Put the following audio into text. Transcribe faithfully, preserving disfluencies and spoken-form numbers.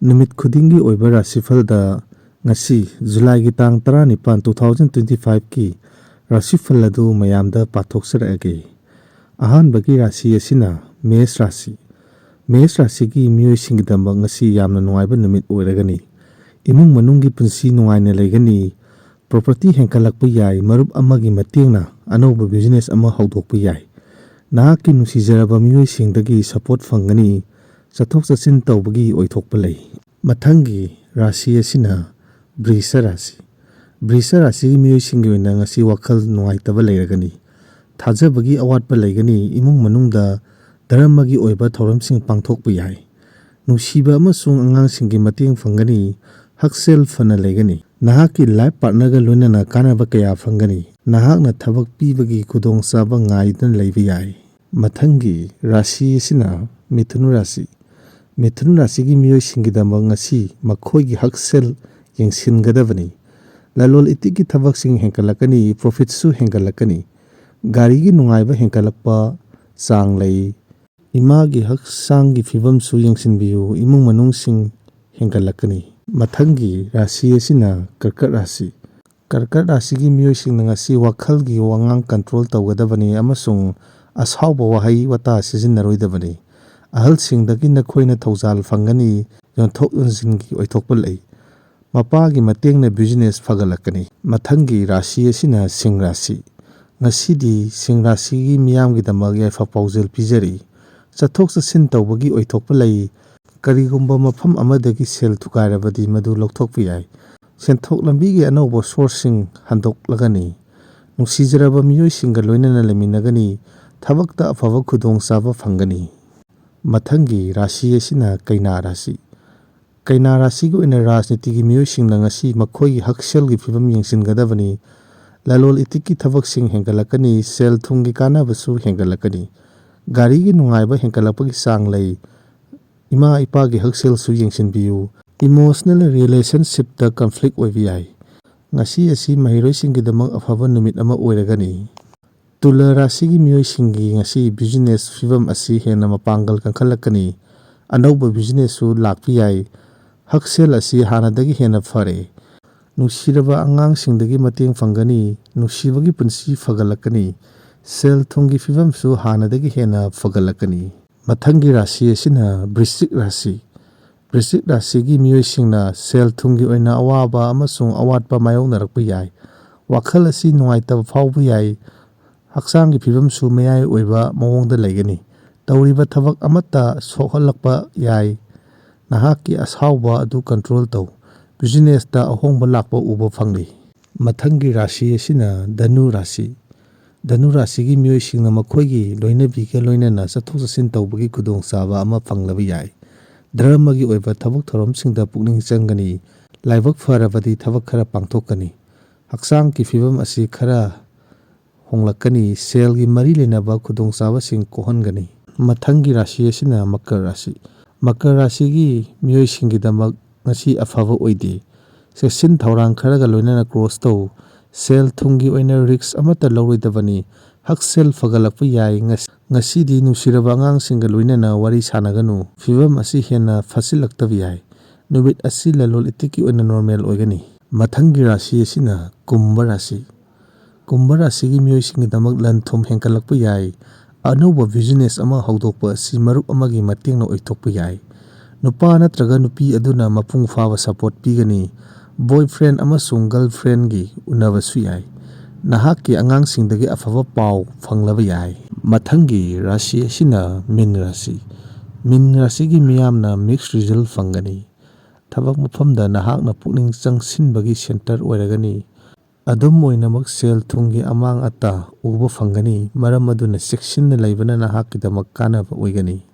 ꯅꯨꯃꯤꯠ ꯈꯨꯗꯤꯡꯒꯤ ꯑꯣꯏꯕ ꯔꯥꯁꯤꯐꯜꯗ ꯉꯁꯤ ꯖꯨꯂꯥꯏꯒꯤ ꯇꯥꯡ ꯇꯔꯥꯅꯤꯄꯥꯟ, two thousand twenty fiveꯀꯤ ꯔꯥꯁꯤꯐꯜ ꯑꯗꯨ ꯃꯌꯥꯝꯗ ꯄꯥꯊꯣꯛꯆꯔꯛꯑꯒꯦ꯫ ꯑꯍꯥꯟꯕꯒꯤ ꯔꯥꯁꯤ ꯑꯁꯤꯅ ꯃꯦꯁ ꯔꯥꯁꯤ꯫ ꯃꯦꯁ ꯔꯥꯁꯤꯒꯤ ꯃꯤꯑꯣꯏꯁꯤꯡꯒꯤꯗꯃꯛ ꯉꯁꯤ ꯌꯥꯝꯅ ꯅꯨꯡꯉꯥꯏꯕ ꯅꯨꯃꯤꯠ ꯑꯣꯏꯔꯒꯅꯤ꯫ ꯏꯃꯨꯡ ꯃꯅꯨꯡꯒꯤ ꯄꯨꯟꯁꯤ ꯅꯨꯡꯉꯥꯏꯅ ꯂꯩꯒꯅꯤ꯫ ꯄ꯭ꯔꯣꯄꯔꯇꯤ ꯍꯦꯟꯒꯠꯂꯛꯄ ꯌꯥꯏ꯫ ꯃꯔꯨꯞ ꯑꯃꯒꯤ ꯃꯇꯦꯡꯅ ꯑꯅꯧꯕ ꯕꯤꯖꯤꯅꯦꯁ ꯑꯃ ꯍꯧꯗꯣꯛꯄ ꯌꯥꯏ꯫ ꯅꯍꯥꯛꯀꯤ ꯅꯨꯡꯁꯤꯖꯔꯕ ꯃꯤꯑꯣꯏꯁꯤꯡꯗꯒꯤ ꯁꯄꯣꯔꯠ ꯐꯪꯒꯅꯤ꯫ ꯆꯠꯊꯣꯛ ꯆꯠꯁꯤꯟ ꯇꯧꯕꯒꯤ ꯑꯣꯏꯊꯣꯛꯄ ꯂꯩ꯫ ꯃꯊꯪꯒꯤ ꯔꯥꯁꯤ ꯑꯁꯤꯅ ꯕ꯭ꯔꯤꯁ ꯔꯥꯁꯤ꯫ ꯕ꯭ꯔꯤꯁ ꯔꯥꯁꯤꯒꯤ ꯃꯤꯑꯣꯏꯁꯤꯡꯒꯤ ꯑꯣꯏꯅ ꯉꯁꯤ ꯋꯥꯈꯜ ꯅꯨꯡꯉꯥꯏꯇꯕ ꯂꯩꯔꯒꯅꯤ꯫ ꯊꯥꯖꯕꯒꯤ ꯑꯋꯥꯠꯄ ꯂꯩꯒꯅꯤ꯫ ꯏꯃꯨꯡ ꯃꯅꯨꯡꯗ ꯙꯔꯃꯒꯤ ꯑꯣꯏꯕ ꯊꯧꯔꯝꯁꯤꯡ ꯄꯥꯡꯊꯣꯛꯄ ꯌꯥꯏ꯫ ꯅꯨꯡꯁꯤꯕ ꯑꯃꯁꯨꯡ ꯑꯉꯥꯡꯁꯤꯡꯒꯤ ꯃꯇꯦꯡ ꯐꯪꯒꯅꯤ꯫ ꯍꯛꯁꯦꯜ ꯐꯅ ꯂꯩꯒꯅꯤ꯫ ꯅꯍꯥꯛꯀꯤ ꯂꯥꯏꯐ ꯄꯥꯔꯠꯅꯔꯒ ꯂꯣꯏꯅꯅ ꯀꯥꯟꯅꯕ ꯀꯌꯥ ꯐꯪꯒꯅꯤ꯫ ꯅꯍꯥꯛꯅ ꯊꯕꯛ ꯄꯤꯕꯒꯤ ꯈꯨꯗꯣꯡꯆꯥꯕ ꯉꯥꯏꯗꯨꯅ ꯂꯩꯕ ꯌꯥꯏ꯫ ꯃꯊꯪꯒꯤ ꯔꯥꯁꯤ ꯑꯁꯤꯅ ꯃꯤꯊꯨꯟ ꯔꯥꯁꯤ꯫ ꯃꯤꯊꯨꯟ ꯔꯥꯁꯤꯒꯤ ꯃꯤꯑꯣꯏꯁꯤꯡꯒꯤꯗꯃꯛ ꯉꯁꯤ ꯃꯈꯣꯏꯒꯤ ꯍꯛꯁꯦꯜ ꯌꯦꯡꯁꯤꯟꯒꯗꯕꯅꯤ꯫ ꯂꯂꯣꯟ ꯏꯇꯤꯛꯀꯤ ꯊꯕꯛꯁꯤꯡ ꯍꯦꯟꯒꯠꯂꯛꯀꯅꯤ, ꯄ꯭ꯔꯣꯐꯤꯠꯁꯨ ꯍꯦꯟꯒꯠꯂꯛꯀꯅꯤ꯫ ꯒꯥꯔꯤꯒꯤ ꯅꯨꯡꯉꯥꯏꯕ ꯍꯦꯟꯒꯠꯂꯛꯄ ꯆꯥꯡ ꯂꯩ꯫ ꯏꯃꯥꯒꯤ ꯍꯛꯆꯥꯡꯒꯤ ꯐꯤꯕꯝꯁꯨ ꯌꯦꯡꯁꯤꯟꯕꯤꯌꯨ, ꯏꯃꯨꯡ ꯃꯅꯨꯡꯁꯤꯡ ꯍꯦꯟꯒꯠꯂꯛꯀꯅꯤ꯫ ꯃꯊꯪꯒꯤ ꯔꯥꯁꯤ ꯑꯁꯤꯅ ꯀꯔꯀꯠ ꯔꯥꯁꯤ꯫ ꯀꯔꯀꯠ ꯔꯥꯁꯤꯒꯤ ꯃꯤꯑꯣꯏꯁꯤꯡꯅ ꯉꯁꯤ ꯋꯥꯈꯜꯒꯤ ꯋꯥꯉꯥꯡ ꯀꯟꯇ꯭ꯔꯣꯜ ꯇꯧꯒꯗꯕꯅꯤ ꯑꯃꯁꯨꯡ ꯑꯁꯥꯎꯕ ꯋꯥꯍꯩ ꯋꯥꯇꯥ ꯁꯤꯖꯤꯟꯅꯔꯣꯏꯗꯕꯅꯤ꯫ ꯑꯍꯜꯁꯤꯡꯗꯒꯤ ꯅꯈꯣꯏꯅ ꯊꯧꯖꯥꯜ ꯐꯪꯒꯅꯤ꯫ ꯌꯣꯟꯊꯣꯛ ꯌꯣꯟꯁꯤꯟꯒꯤ ꯑꯣꯏꯊꯣꯛꯄ ꯂꯩ꯫ ꯃꯄꯥꯒꯤ ꯃꯇꯦꯡꯅ ꯕꯤꯖꯤꯅꯦꯁ ꯐꯒꯠꯂꯛꯀꯅꯤ꯫ ꯃꯊꯪꯒꯤ ꯔꯥꯁꯤ ꯑꯁꯤꯅ ꯁꯤꯡ ꯔꯥꯁꯤ꯫ ꯉꯁꯤꯗꯤ ꯁꯤꯡ ꯔꯥꯁꯤꯒꯤ ꯃꯤꯌꯥꯝꯒꯤꯗꯃꯛ ꯌꯥꯏꯐ ꯄꯥꯎꯖꯦꯜ ꯄꯤꯖꯔꯤ꯫ ꯆꯠꯊꯣꯛ ꯆꯠꯁꯤꯟ ꯇꯧꯕꯒꯤ ꯑꯣꯏꯊꯣꯛꯄ ꯂꯩ꯫ ꯀꯔꯤꯒꯨꯝꯕ ꯃꯐꯝ ꯑꯃꯗꯒꯤ ꯁꯦꯜ ꯊꯨꯒꯥꯏꯔꯕꯗꯤ ꯃꯗꯨ ꯂꯧꯊꯣꯛꯄ ꯌꯥꯏ꯫ ꯁꯦꯟꯊꯣꯛ ꯂꯝꯕꯤꯒꯤ ꯑꯅꯧꯕ ꯁꯣꯔꯁꯁꯤꯡ ꯍꯟꯗꯣꯛꯂꯒꯅꯤ꯫ ꯅꯨꯡꯁꯤꯖꯔꯕ ꯃꯤꯑꯣꯏꯁꯤꯡꯒ ꯂꯣꯏꯅꯅ ꯂꯩꯃꯤꯟꯅꯒꯅꯤ꯫ ꯊꯕꯛꯇ ꯑꯐꯕ ꯈꯨꯗꯣꯡꯆꯥꯕ ꯐꯪꯒꯅꯤ꯫ ꯃꯊꯪꯒꯤ ꯔꯥꯁꯤ ꯑꯁꯤꯅ ꯀꯩꯅꯥ ꯔꯥꯁꯤ꯫ ꯀꯩꯅꯥ ꯔꯥꯁꯤꯒꯤ ꯑꯣꯏꯅ ꯔꯥꯖꯅꯤꯇꯤꯒꯤ ꯃꯤꯑꯣꯏꯁꯤꯡꯅ ꯉꯁꯤ ꯃꯈꯣꯏꯒꯤ ꯍꯛꯁꯦꯜꯒꯤ ꯐꯤꯕꯝ ꯌꯦꯡꯁꯤꯟꯒꯗꯕꯅꯤ꯫ ꯂꯂꯣꯟ ꯏꯇꯤꯛꯀꯤ ꯊꯕꯛꯁꯤꯡ ꯍꯦꯟꯒꯠꯂꯛꯀꯅꯤ꯫ ꯁꯦꯜ ꯊꯨꯝꯒꯤ ꯀꯥꯟꯅꯕꯁꯨ ꯍꯦꯟꯒꯠꯂꯛꯀꯅꯤ꯫ ꯒꯥꯔꯤꯒꯤ ꯅꯨꯡꯉꯥꯏꯕ ꯍꯦꯟꯒꯠꯂꯛꯄꯒꯤ ꯆꯥꯡ ꯂꯩ꯫ ꯏꯃꯥ ꯏꯄꯥꯒꯤ ꯍꯛꯁꯦꯜꯁꯨ ꯌꯦꯡꯁꯤꯟꯕꯤꯌꯨ꯫ ꯏꯃꯣꯁꯅꯦꯜ ꯔꯤꯂꯦꯁꯟꯁꯤꯞꯇ ꯀꯟꯐ꯭ꯂꯤꯛ ꯑꯣꯏꯕ ꯌꯥꯏ꯫ ꯉꯁꯤ ꯑꯁꯤ ꯃꯍꯩꯔꯣꯏꯁꯤꯡꯒꯤꯗꯃꯛ ꯑꯐꯕ ꯅꯨꯃꯤꯠ ꯑꯃ ꯑꯣꯏꯔꯒꯅꯤ꯫ ꯇꯨꯂꯥ ꯔꯥꯁꯤꯒꯤ ꯃꯤꯑꯣꯏꯁꯤꯡꯒꯤ ꯉꯁꯤ ꯕꯤꯖꯤꯅꯦꯁ ꯐꯤꯕꯝ ꯑꯁꯤ ꯍꯦꯟꯅ ꯃꯄꯥꯡꯒꯜ ꯀꯟꯈꯠꯂꯛꯀꯅꯤ꯫ ꯑꯅꯧꯕ ꯕꯤꯖꯤꯅꯦꯁꯁꯨ ꯂꯥꯛꯄ ꯌꯥꯏ꯫ ꯍꯛꯁꯦꯜ ꯑꯁꯤ ꯍꯥꯟꯅꯗꯒꯤ ꯍꯦꯟꯅ ꯐꯔꯦ꯫ ꯅꯨꯡꯁꯤꯔꯕ ꯑꯉꯥꯡꯁꯤꯡꯗꯒꯤ ꯃꯇꯦꯡ ꯐꯪꯒꯅꯤ꯫ ꯅꯨꯡꯁꯤꯕꯒꯤ ꯄꯨꯟꯁꯤ ꯐꯒꯠꯂꯛꯀꯅꯤ꯫ ꯁꯦꯜ ꯊꯨꯝꯒꯤ ꯐꯤꯕꯝꯁꯨ ꯍꯥꯟꯅꯗꯒꯤ ꯍꯦꯟꯅ ꯐꯒꯠꯂꯛꯀꯅꯤ꯫ ꯃꯊꯪꯒꯤ ꯔꯥꯁꯤ ꯑꯁꯤꯅ ꯕ꯭ꯔꯤꯁꯆꯤꯛ ꯔꯥꯁꯤ꯫ ꯕ꯭ꯔꯤꯁꯆꯤꯛ ꯔꯥꯁꯤꯒꯤ ꯃꯤꯑꯣꯏꯁꯤꯡꯅ ꯁꯦꯜ ꯊꯨꯝꯒꯤ ꯑꯣꯏꯅ ꯑꯋꯥꯕ ꯑꯃꯁꯨꯡ ꯑꯋꯥꯠꯄ ꯃꯥꯌꯣꯛꯅꯔꯛꯄ ꯌꯥꯏ꯫ ꯋꯥꯈꯜ ꯑꯁꯤ ꯅꯨꯡꯉꯥꯏꯇꯕ ꯐꯥꯎꯕ ꯌꯥꯏ꯫ ꯍꯛꯆꯥꯡꯒꯤ ꯐꯤꯕꯝꯁꯨ ꯃꯌꯥꯏ ꯑꯣꯏꯕ ꯃꯑꯣꯡꯗ ꯂꯩꯒꯅꯤ꯫ ꯇꯧꯔꯤꯕ ꯊꯕꯛ ꯑꯃꯠꯇ ꯁꯣꯛꯍꯜꯂꯛꯄ ꯌꯥꯏ꯫ ꯅꯍꯥꯛꯀꯤ ꯑꯁꯥꯎꯕ ꯑꯗꯨ ꯀꯟꯇ꯭ꯔꯣꯜ ꯇꯧ꯫ ꯕꯤꯖꯤꯅꯦꯁꯇ ꯑꯍꯣꯡꯕ ꯂꯥꯛꯄ ꯎꯕ ꯐꯪꯂꯤ꯫ ꯃꯊꯪꯒꯤ ꯔꯥꯁꯤ ꯑꯁꯤꯅ ꯙꯅꯨ ꯔꯥꯁꯤ꯫ ꯙꯅꯨ ꯔꯥꯁꯤꯒꯤ ꯃꯤꯑꯣꯏꯁꯤꯡꯅ ꯃꯈꯣꯏꯒꯤ ꯂꯣꯏꯅꯕꯤꯒ ꯂꯣꯏꯅꯅ ꯆꯠꯊꯣꯛ ꯆꯠꯁꯤꯟ ꯇꯧꯕꯒꯤ ꯈꯨꯗꯣꯡꯆꯥꯕ ꯑꯃ ꯐꯪꯂꯕ ꯌꯥꯏ꯫ ꯙꯔꯃꯒꯤ ꯑꯣꯏꯕ ꯊꯕꯛ ꯊꯧꯔꯝꯁꯤꯡꯗ ꯄꯨꯛꯅꯤꯡ ꯆꯪꯒꯅꯤ꯫ ꯂꯥꯏꯕꯛ ꯐꯔꯕꯗꯤ ꯊꯕꯛ ꯈꯔ ꯄꯥꯡꯊꯣꯛꯀꯅꯤ꯫ ꯍꯛꯆꯥꯡꯒꯤ ꯐꯤꯕꯝ ꯑꯁꯤ ꯈꯔ ꯍꯣꯡꯂꯛꯀꯅꯤ꯫ ꯁꯦꯜꯒꯤ ꯃꯔꯤ ꯂꯩꯅꯕ ꯈꯨꯗꯣꯡꯆꯥꯕꯁꯤꯡ ꯀꯣꯛꯍꯟꯒꯅꯤ꯫ ꯃꯊꯪꯒꯤ ꯔꯥꯁꯤ ꯑꯁꯤꯅ ꯃꯀꯔ ꯔꯥꯁꯤ꯫ ꯃꯀꯔ ꯔꯥꯁꯤꯒꯤ ꯃꯤꯑꯣꯏꯁꯤꯡꯒꯤꯗꯃꯛ ꯉꯁꯤ ꯑꯐꯕ ꯑꯣꯏꯗꯦ꯫ ꯆꯦꯛꯁꯤꯟ ꯊꯧꯔꯥꯡ ꯈꯔꯒ ꯂꯣꯏꯅꯅ ꯀ꯭ꯔꯣꯁ ꯇꯧ꯫ ꯁꯦꯜ ꯊꯨꯝꯒꯤ ꯑꯣꯏꯅ ꯔꯤꯁ꯭ꯛ ꯑꯃꯠꯇ ꯂꯧꯔꯣꯏꯗꯕꯅꯤ꯫ ꯍꯛꯁꯦꯜ ꯐꯒꯠꯂꯛꯄ ꯌꯥꯏ꯫ ꯉꯁ-, ꯉꯁꯤꯗꯤ ꯅꯨꯡꯁꯤꯔꯕ ꯑꯉꯥꯡꯁꯤꯡꯒ ꯂꯣꯏꯅꯅ ꯋꯥꯔꯤ ꯁꯥꯟꯅꯒꯅꯨ꯫ ꯐꯤꯕꯝ ꯑꯁꯤ ꯍꯦꯟꯅ ꯐꯠꯁꯤꯜꯂꯛꯇꯕ ꯌꯥꯏ꯫ ꯅꯨꯃꯤꯠ ꯑꯁꯤ ꯂꯂꯣꯟ ꯏꯇꯤꯛꯀꯤ ꯑꯣꯏꯅ ꯅꯣꯔꯃꯦꯜ ꯑꯣꯏꯒꯅꯤ꯫ ꯃꯊꯪꯒꯤ ꯔꯥꯁꯤ ꯑꯁꯤꯅ ꯀꯨꯝꯚ ꯔꯥꯁꯤ꯫ ꯀꯨꯝꯚ ꯔꯥꯁꯤꯒꯤ ꯃꯤꯑꯣꯏꯁꯤꯡꯒꯤꯗꯃꯛ ꯂꯟ ꯊꯨꯝ ꯍꯦꯟꯒꯠꯂꯛꯄ ꯌꯥꯏ꯫ ꯑꯅꯧꯕ ꯕꯤꯖꯤꯅꯦꯁ ꯑꯃ ꯍꯧꯗꯣꯛꯄ ꯑꯁꯤ ꯃꯔꯨꯞ ꯑꯃꯒꯤ ꯃꯇꯦꯡꯅ ꯑꯣꯏꯊꯣꯛꯄ ꯌꯥꯏ꯫ ꯅꯨꯄꯥ ꯅꯠꯇ꯭ꯔꯒ ꯅꯨꯄꯤ ꯑꯗꯨꯅ ꯃꯄꯨꯡ ꯐꯥꯕ ꯁꯄꯣꯔꯠ ꯄꯤꯒꯅꯤ꯫ ꯕꯣꯏꯐ꯭ꯔꯦꯟ ꯑꯃꯁꯨꯡ ꯒꯔꯜꯐ꯭ꯔꯦꯟꯒꯤ ꯎꯅꯕꯁꯨ ꯌꯥꯏ꯫ ꯅꯍꯥꯛꯀꯤ ꯑꯉꯥꯡꯁꯤꯡꯗꯒꯤ ꯑꯐꯕ ꯄꯥꯎ ꯐꯪꯂꯕ ꯌꯥꯏ꯫ ꯃꯊꯪꯒꯤ ꯔꯥꯁꯤ ꯑꯁꯤꯅ ꯃꯤꯟ ꯔꯥꯁꯤ꯫ ꯃꯤꯟ ꯔꯥꯁꯤꯒꯤ ꯃꯤꯌꯥꯝꯅ ꯃꯤꯛꯁ ꯔꯤꯖꯜ ꯐꯪꯒꯅꯤ꯫ ꯊꯕꯛ ꯃꯐꯝꯗ ꯅꯍꯥꯛꯅ ꯄꯨꯛꯅꯤꯡ ꯆꯪꯁꯤꯟꯕꯒꯤ ꯁꯦꯟꯇꯔ ꯑꯣꯏꯔꯒꯅꯤ꯫ ꯑꯗꯨꯝ ꯑꯣꯏꯅꯃꯛ, ꯁꯦꯜ ꯊꯨꯝꯒꯤ ꯑꯃꯥꯡ ꯑꯇꯥ ꯎꯕ ꯐꯪꯒꯅꯤ, ꯃꯔꯝ ꯑꯗꯨꯅ ꯆꯦꯛꯁꯤꯟꯅ ꯂꯩꯕꯅ ꯅꯍꯥꯛꯀꯤꯗꯃꯛ ꯀꯥꯟꯅꯕ ꯑꯣꯏꯒꯅꯤ꯫